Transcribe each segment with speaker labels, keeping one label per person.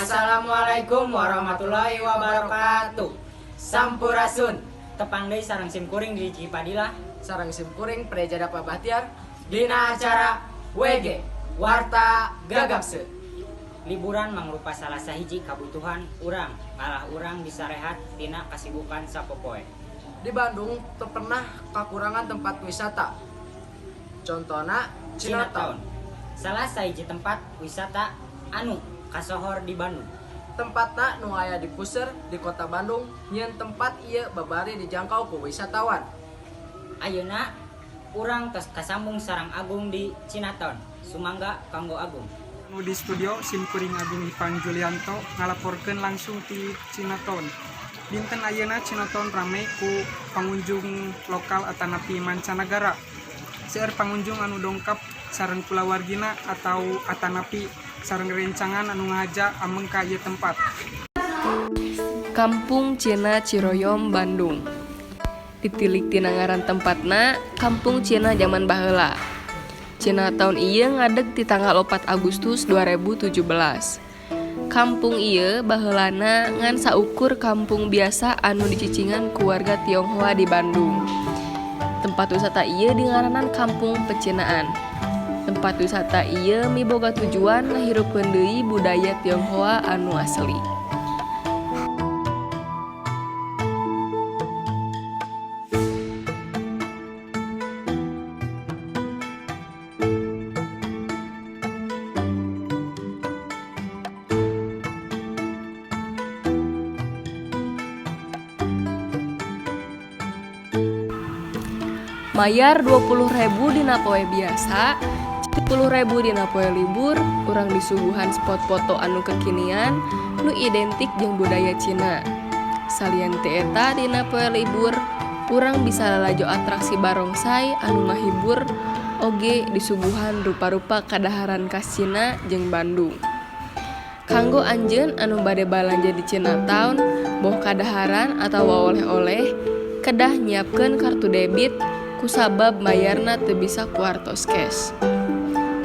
Speaker 1: Assalamualaikum warahmatullahi wabarakatuh. Sampurasun. Tepang deui sareng sim kuring di Cipadilah
Speaker 2: sareng sim kuring Prejada Bahtiar
Speaker 1: dina acara WG Warta Gagapse. Liburan mangrupa salah sahiji kabutuhan urang, ngalah urang bisa rehat tina kasibukan sapopoe.
Speaker 2: Di Bandung teu pernah kakurangan tempat wisata. Contohna Chinatown.
Speaker 1: Salah sahiji tempat wisata anu kasohor di Bandung.
Speaker 2: Tempatna nu aya di puseur di kota Bandung, nyieun tempat ieu babari dijangkau ku wisatawan.
Speaker 1: Ayeuna urang tos kasambung sareng Agung di Chinatown. Sumangga kanggo Agung.
Speaker 3: Nu di studio sim kuring Agung Ivan Julianto ngalaporkeun langsung ti Chinatown. Dinten ayeuna Chinatown rame ku pangunjung lokal atanapi mancanagara. Seueur pangunjung anu dongkap sareng kulawargina atau atanapi sareng rencangan anu ngahaja ameng ka ieu tempat.
Speaker 4: Kampung Cina Ciroyom, Bandung. Ditilik tina ngaran tempatna, Kampung Cina zaman baheula. Chinatown ieu ngadeg ti tanggal 4 Agustus 2017. Kampung ieu baheulana ngan saukur kampung biasa anu dicicingan ku warga Tionghoa di Bandung. Tempat wisata ieu dingaranan Kampung Pecinaan. Tempat wisata ieu miboga tujuan ngahirupkeun deui budaya Tionghoa anu asli. Mayar 20.000 dina poe biasa, 10.000 dina poe libur, urang disuguhan spot foto anu kekinian nu identik jeung budaya Cina. Salian ti eta, dina poe libur, urang bisa lalajo atraksi barongsai anu ngahibur, oge disuguhan rupa-rupa kadaharan khas Cina jeung Bandung. Kanggo anjeun anu bade balanja di Chinatown, boh kadaharan atawa oleh-oleh, kedah nyiapkeun kartu debit kusabab mayarna teu bisa ku artos cash.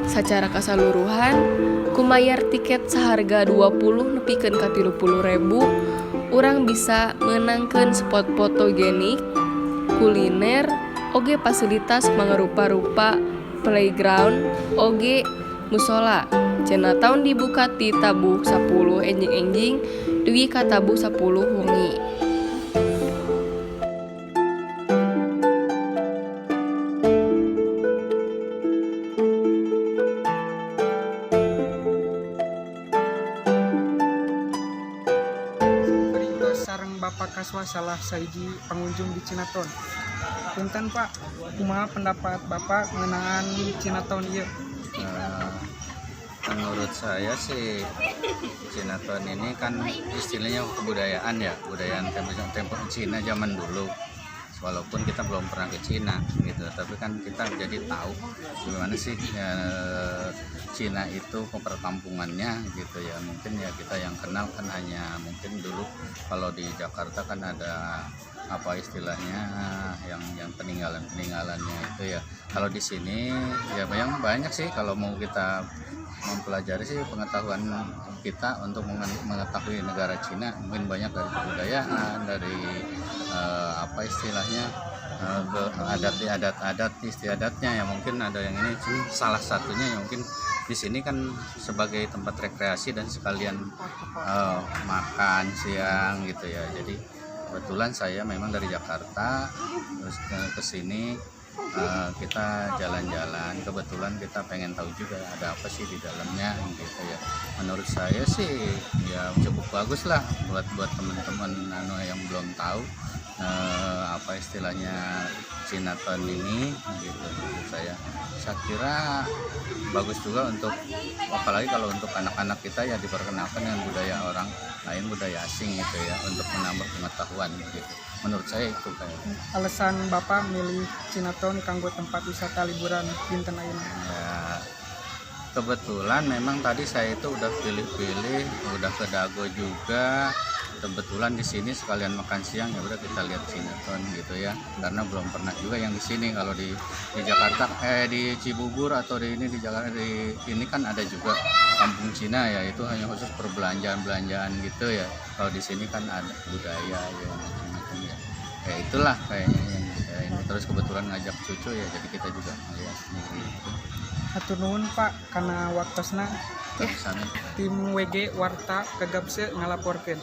Speaker 4: Sacara kasaluruhan, ku mayar tiket saharga 20 nepikeun ka 30.000, urang bisa meunangkeun spot fotogenik, kuliner, oge fasilitas mangrupa-rupa playground, oge musola. Chinatown dibuka ti tabuh 10 enjing-enjing dugi ka tabuh 10 wengi.
Speaker 3: Kuring tos sareng Bapak Kaswa, salah sahiji pengunjung di Chinatown. Punten, Pak, kumaha pendapat Bapak ngeunaan Chinatown ieu?
Speaker 5: Menurut saya sih Chinatown ini kan istilahnya kebudayaan ya, kebudayaan tempo Cina zaman dulu. Walaupun kita belum pernah ke Cina gitu, tapi kan kita jadi tahu gimana sih Cina itu perkampungannya gitu ya. Mungkin ya kita yang kenal kan hanya mungkin dulu kalau di Jakarta kan ada apa istilahnya yang peninggalan-peninggalannya itu ya. Kalau di sini ya banyak banyak sih kalau mau kita mempelajari sih, pengetahuan kita untuk mengetahui negara Cina mungkin banyak dari kebudayaan, dari apa istilahnya, ke adat adat adat istiadatnya ya. Mungkin ada yang ini salah satunya ya, mungkin di sini kan sebagai tempat rekreasi dan sekalian makan siang gitu ya. Jadi kebetulan saya memang dari Jakarta terus ke sini, kita jalan-jalan, kebetulan kita pengen tahu juga ada apa sih di dalamnya gitu ya. Menurut saya sih ya cukup bagus lah buat buat teman-teman anu yang belum tahu apa istilahnya Chinatown ini gitu. Menurut saya kira bagus juga untuk, apalagi kalau untuk anak-anak kita ya, diperkenalkan dengan budaya orang lain, budaya asing gitu ya, untuk menambah pengetahuan gitu. Menurut saya itu kayak
Speaker 3: Alasan Bapak milih Chinatown kanggo tempat wisata liburan dinten ayeuna?
Speaker 5: Ya, kebetulan memang tadi saya itu udah pilih-pilih, udah ke Dago juga. Kebetulan di sini sekalian makan siang, ya udah kita lihat Chinatown gitu ya. Karena belum pernah juga yang di sini. Kalau di Jakarta, di Cibubur atau di ini di Jakarta di ini kan ada juga. Kampung Cina ya itu hanya khusus perbelanjaan-belanjaan gitu ya. Kalau di sini kan ada budaya ya, macam-macam ya. Ya itulah kayaknya yang saya ini. Terus kebetulan ngajak cucu ya, jadi kita juga melihat sendiri gitu.
Speaker 3: Hatur nuhun, Pak, kana waktosna.
Speaker 5: Terus sana.
Speaker 3: Tim WG Warta Gagapseu ngalaporkeun.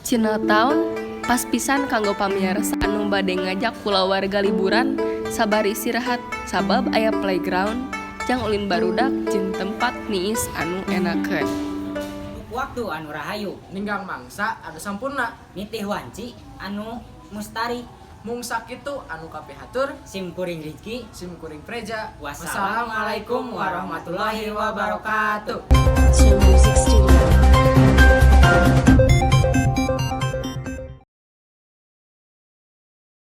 Speaker 4: Chinatown pas pisan kanggo pamiarsa anu bade ngajak kulawarga liburan sabari istirahat, sabab aya playground jang ulin barudak jeung tempat niis anu enakeun.
Speaker 1: Waktu anu rahayu.
Speaker 2: Ninggang mangsa anu sampurna.
Speaker 1: Nitih wanci anu mustari.
Speaker 2: Mung sakitu anu kapihatur.
Speaker 1: Sim kuring Rizky.
Speaker 2: Sim kuring Preja.
Speaker 1: Wassalamualaikum warahmatullahi wabarakatuh.
Speaker 4: Wabarakatuh.